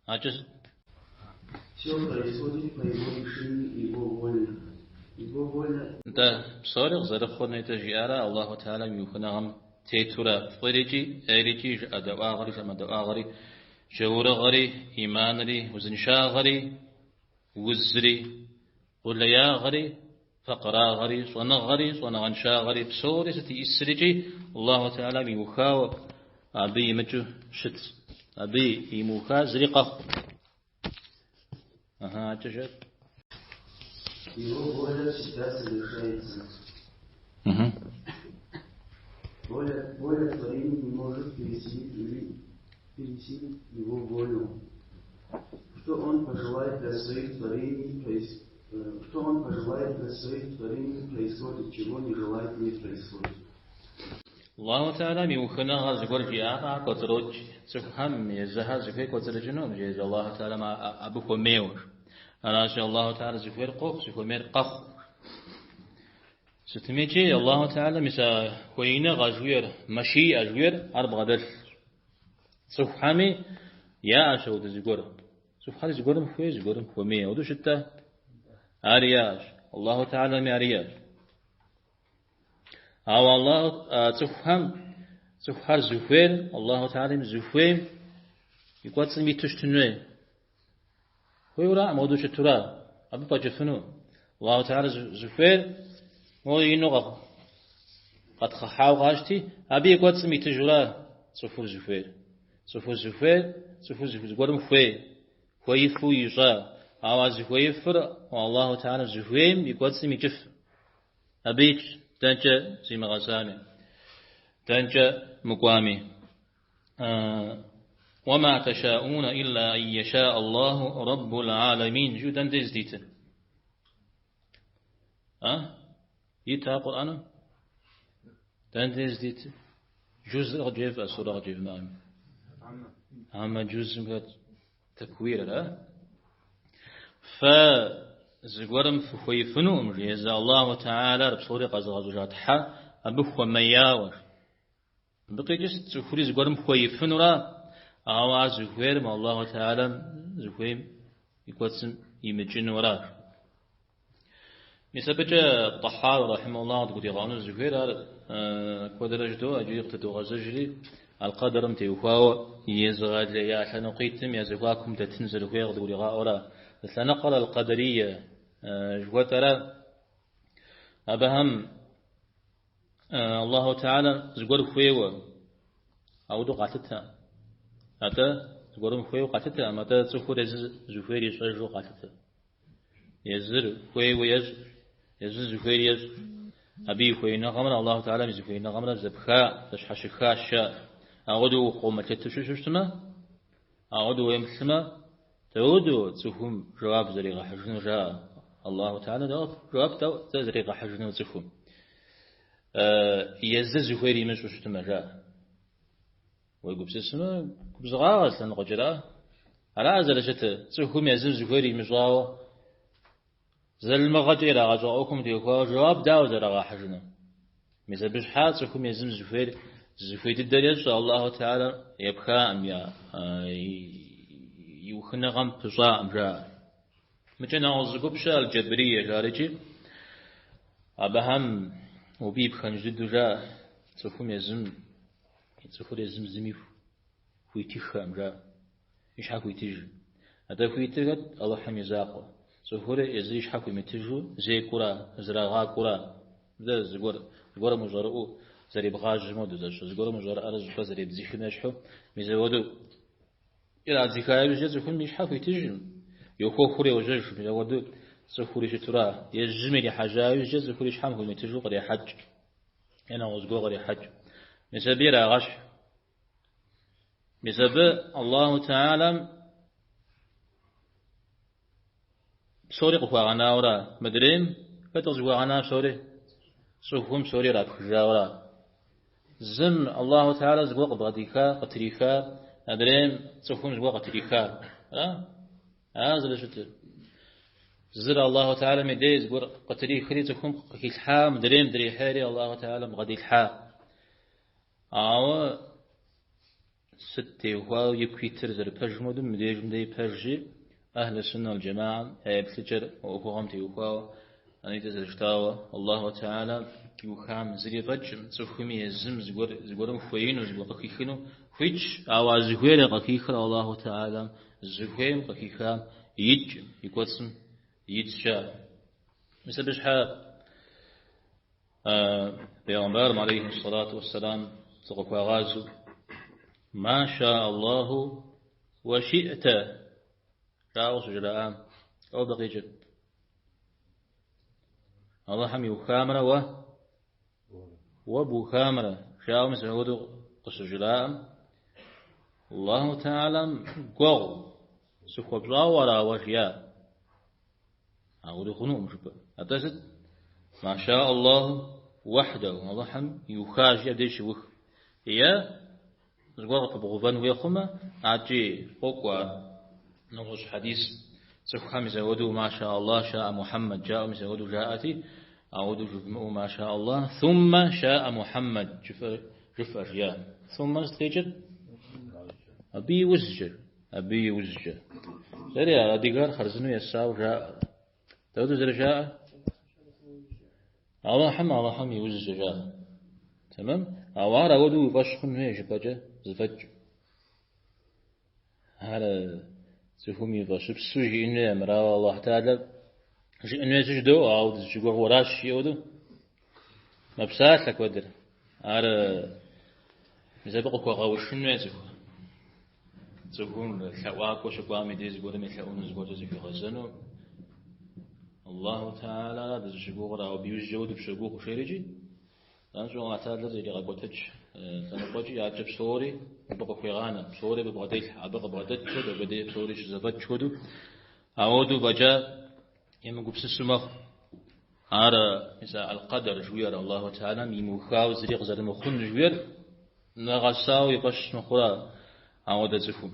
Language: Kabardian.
Акӏэ сыт? Все происходит по его решению и его воле. Его воля. Нтӏэ, псори къызэрыхъур нетӏэ жиӏара Аллаху Тэхьэлам и ухыныгъэм тетурэ фӏырикӏи, ӏейрикӏи, жыӏэдэӏуагъэри, жыӏэмыдэӏуагъэри, джаурыгъэри, иманри, узыншагъэри, узри, къулеягъэри, факъырагъэри, щӏэныгъэри, щӏэныгъэншагъэри, псори сыт иӏисрикӏи Аллаху Тэхьэлам иухауэ абы имыкӏыу щыт. Абы имыуха зыри къэхъу. Ага, акӏэ жыӏэт. Его воля всегда совершается. Воля творений не может пересилить или пересилить его волю. Что он пожелает для своих творений, что он пожелает для своих творений, происходит, чего не желает, не происходит. Аллаху Тэхьэлам и ухыныгъэр зыгуэр жиӏамэ, ар кӏуэцӏрокӏ. Цӏыхухэм езыхэр зыхуей кӏуэцӏрыкӏынукъым, жеӏэ Аллаху Тэхьэлам абы хуэмейуэ. Аращи, Аллаху Тэхьэлэр зыхуейр къохъу, зыхуэмейр къэхъу. Сытмикӏи Аллаху Тэхьэлам мис а хуеиныгъэ жыхуиӏэр, мэшиӏэ жыхуиӏэр ар бгъэдэлъщ. Цӏыхухэми яӏэщ ауэдэ зыгуэр. Цӏыхухэр зыгуэрым хуей, зыгуэрым хуэмей. Ауэдэу щыт-тӏэ? Ар яӏэщ. Аллаху Тэхьэлами ар иӏэщ. Ауэ Аллаху цӏыхухэм, цӏыхухэр зыхуейр, Аллаху Тэхьэлам зыхуейм и кӏуэцӏым иту щытын хуей. Хуейуэра, мыуэдэу щытура, абы фӏэкӏыфыну. Аллаху Тэхьэлэр зыхуейр мо ину къэтхъыхьауэ къащти, абы и кӏуэцӏым итыжура цӏыхур зыхуейр. Цӏыхур зыхуейр, цӏыхур зыгуэрым хуей, хуеифу ищӏа. Ауэ а зыхуеифыр Аллаху Тэхьэлэр зыхуейм и кӏуэцӏым икӏыф. Абы итщ дэнкӏэ зимыгъэзами, дэнкӏэ мыкӏуами. Уама тэшаӏуна илла ан яша Аллаху раббул аламин жиӏэу дэн дей здитыр? А? Ит а Къурӏэным? Дэн дей здитыр? Жузыр къыджефӏэ, сурэ къыджевмыӏэми. Аммэ жузым хэт? Тэкуирыр, а? Фэ зыгуэрым фыхуеифынукъым, жи, езы Аллаху Тэхьэлар псори къэзыгъэщӏыжа Тхьэ абы хуэмеяуэ. Абы къикӏыр сыт? Цӏыхури зыгуэрым хуеифынура, ауэ ар зыхуейр мы Аллаху Тэхьэлам зыхуейм и кӏуэцӏым имыкӏынура. Мис абыкӏэ Тӏэхьауи рахьимэхуллахь къыдгуригъэӏуэну зыхуейр ар куэдрэ жыдоӏэ, иджыри къытыдогъэзэжри, аль-къэдэрым теухуауэ езыгъэлея лъэныкъуитӏым я зэхуакум дэтын зэрыхуейр къыдгуригъаӏуэра. Лъэныкъуэр аль-къэдэрие жыхуэтӏэра. Абыхэм Аллаху Тэхьэлэ зыгуэр хуейуэ ауэдэу къалъытэ. Атӏэ зыгуэрым хуейуэ къалъытэкъым, атӏэ цӏыхур езыр зыхуейр ищӏэжу къалъытэ. Езыр хуейуэ ещӏ, езыр зыхуейр ещӏ. Абы и хуеиныгъэмрэ Аллаху Тэхьэлэм и зыхуеиныгъэмрэ зэпха, зэщхьэщыха щыӏэ. Ауэдэу укъыумылъытэу щыту щытмэ, ауэдэу уемыплъмэ, дауэдэу цӏыхум жэуап зэригъэхьыжыну жаӏэ. Аллаху Тэхьэлэ жэуап дауэ зэригъэхьыжыну цӏыхум? Езыр зыхуейр имыщӏу щытмэ, жаӏэ. Уегупсысмэ, губзыгъагъэ лъэныкъуэкӏэра? Ара зэрыщытыр, цӏыхум езыр зыхуейр имыщӏауэ, залымыгъэкӏэ ирагъэщӏа ӏуэхум теухуауэ жэуап дауэ зэрагъэхьыжыну? Мис абы щхьа цӏыхум езым зыхуейр, зыхуей дыдэр ещӏэ, Аллаху Тэхьэлэм епхаӏым, я и ухыныгъэм пыщӏаӏым, жаӏэ. Мыкӏэ нэгъуэщӏ зы гуп щыӏэ аль-Джабрие жарикӏи, абыхэм убы и пхэнж дыдэу жаӏэ, цӏыхум езым Цӏыхур езым зыми хуитыххэкъым, жаӏэ. И щхьэ хуитыжкъым. Атӏэ хуитыр хэт? Алыхьым и закъуэ. Цӏыхур езыр и щхьэ хуимытыжу зекӏуэра, зрагъакӏуэра? Мыдэ зыгуэр, зыгуэрым ущӏэрыӏэу зэребгъажьэм хуэдэу зэщӏэ, зыгуэрым ущӏэрыӏэрэ щӏыпӏэ зэребдзыхым ещхьу, мис апхуэдэу ирадзыха иужькӏэ цӏыхум и щхьэ хуитыжкъым. Йохуэхур йожьэж, мис апхуэдэу цӏыхури щытура. Езым ирихьэжьа иужькӏэ цӏыхур и щхьэм хуимытыжу кърехьэкӏ. Е нэгъуэщӏ гуэр кърехьэкӏ. Мис абы ирагъэщхь. Мис абы Аллаху Тэхьэлэм псори къыхуагъэнауэра. Мыдрейм хэт къызыхуагъэна псори? Цӏыхум псори ирапхыжауэра. Зым Аллаху Тэхьэлэ зыгуэр къыбгъэдиха, къытриха, адрейм цӏыхум зыгуэр къытриха. Ара? Ара зэрыщытыр? Зыр Аллаху Тэхьэлэм и дей зыгуэр къытрихри цӏыхум къыхилъхьа, мыдрейм дрихьейри Аллаху Тэхьэлэм бгъэдилъхьа. Ауэ Сыт теухуауэ ику итыр зэрыпэжым хуэдэу мыбдежым дей пэжщи, Ахьлу Суннэ уал Джэмаам я еплъыкӏэр ӏуэхугъуэм теухуауэ анитӏыр зэрыщытауэ, Аллаху Тэхьэлам иухам зыри фӏэкӏым, цӏыхуми езым зыгуэр зыгуэрым хуеину, зыгуэр къыхихыну хуитщ, ауэ а зыхуейр къыхихыр Аллаху Тэхьэлам зыхуейм къыхихам икӏым, и кӏуэцӏым итщ ар. Мис абы щхьэ Бегъымбарым алейхи сэлату уэсселам зыкъыхуагъазэу, Ма ша Аллаху уэ шиӏтэ, жаӏэу щыжраӏам, лӏо абы къикӏыр? Аллахьым иухамрэ уэ, уэ бухамрэ, жаӏэу мис апхуэдэу къыщыжраӏэм, Аллаху Тэхьэлам гуэгъу сыхуэпщӏауэ ара уэ жиӏа? Ауэдэу хъунукъым жыпӏэ. Атӏэ сыт? Ма ша Аллаху уэхьдэху, Аллахьым иухащ, абдеж щыух. Е зыгуэр къыпыбгъэувэн хуей хъумэ, адэкӏи къокӏуэ ар. Нэгъуэщӏ хьэдис цӏыхухэм мис ауэдэу ма ша Аллах, шаӏэ Мухьэммэд жаӏэу мис ауэдэу жаӏэти, ауэдэу жывмыӏэу ма ша Аллах, thуммэ шаӏэ Мухьэммэд жыфӏэ жиӏа. Thуммэ сыт къикӏыр? Абы и ужькӏэ. Абы и ужькӏэ. Сэри ар адыгэр хъарзынэу есауэ жаӏэ. Дауэдэу зэрыжаӏэр? Аллахьым Аллахьым и ужькӏэ жаӏэ. Тэмэм? Ауэ ар ауэдэу уи фӏэщ хъун хуей жыпӏэкӏэ зэфӏэкӏ. Ар цӏыхум и фӏэщыпсу жиӏэн хуей, мырауэ Аллахь Тэхьэлэр жиӏэн хуей жыдоӏэ, ауэ дызыщыгугъыр уэращ жиӏэ хуэдэу. Мэпсалъэ куэдыр. Ар мис абы къыхуэгъэушын хуей цӏыху. Цӏыхум лъэӏуакӏуэ щыкӏуам и дей зыгуэрым елъэӏуну, зыгуэркӏэ зыхуигъэзэну. Аллаху Тэхьэлара дызыщыгугъыр, ауэ абы иужькӏэ уэ дыпщогугъ жерикӏи, занщӏэу Аллахь Тэхьэлэр иригъэкӏуэтэкӏ лъэныкъуэкӏи адэкӏэ псори абы къыхуегъанэ, псори абы бгъэделъхьэ, абы къыбгъэдэткӏэ абы дей псори щызэфӏэкӏ хуэдэу. Ауэдэу фӏэкӏа емыгупсысу мэхъу. Ар мис а аль-Къэдэр жыхуиӏэр Аллаху Тэхьэлам имыухауэ зыри къызэрымыхъун жыхуиӏэр нэгъэсауэ и фӏэщ мыхъурэ ауэдэ цӏыхум.